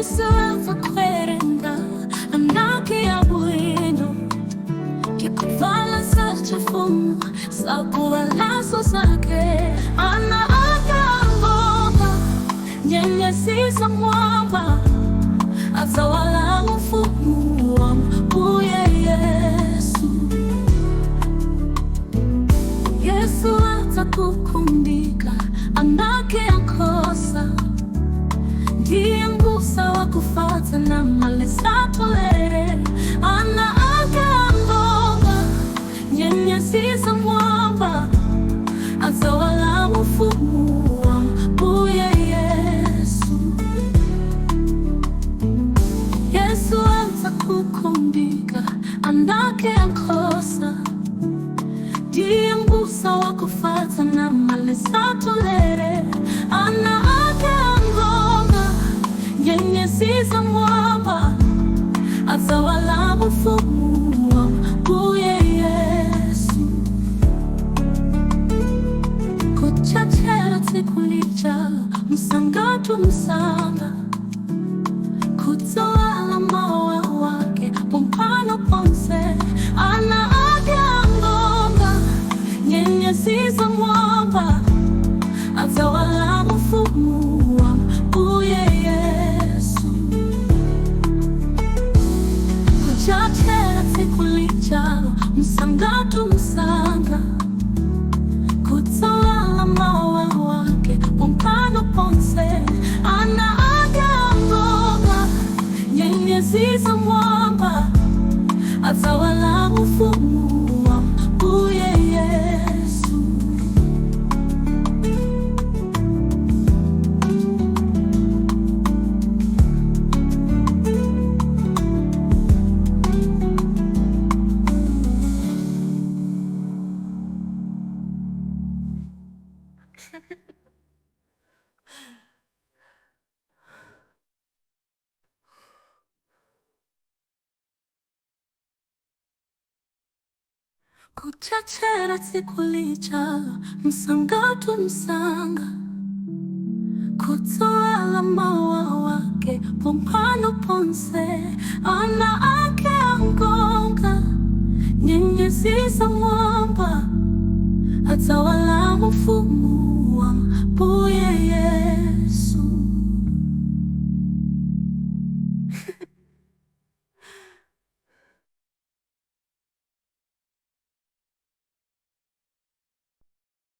Yesu adzakuwerenga ana ake abwino, ndikuvala zachifumu, zakuwalaso zake. Ana ake angonga nyenyezi za mwamba, adzawala ufumu wa Mbuye Yesu. Yesu adzakukumbika ana ake ankhosa, ndiye mbusa wakufatsa namalesa tolere. Ana ake angonga nyenyezi za mwamba, adzawala ufumu wa Mbuye Yesu. Yesu adzakukumbika ana ake ankhosa, ndiye mbusa wakufatsa namalesa tolere. Ana ake angonga nyenyezi za mwamba, adzawala ufumu wa Mbuye Yesu. Kudzachera tsiku lija msangatu msanga, kudzawala mawa wake pompano ponse. Ana ake angonga nyenyezi za mwamba, adzawala ufumu wa Mbuye Yesu. Kudzachera tsiku lija msangatu msanga, kudzawala mawa wake pompano ponse. Ana ake angonga nyenyezi za mwamba, adzawala ufumu wa Mbuye Yesu. Kudzachera tsiku lija msangatu msanga, kudzawala mawa wake pompano ponse. Ana ake angonga nyenyezi za mwamba, adzawala ufumu.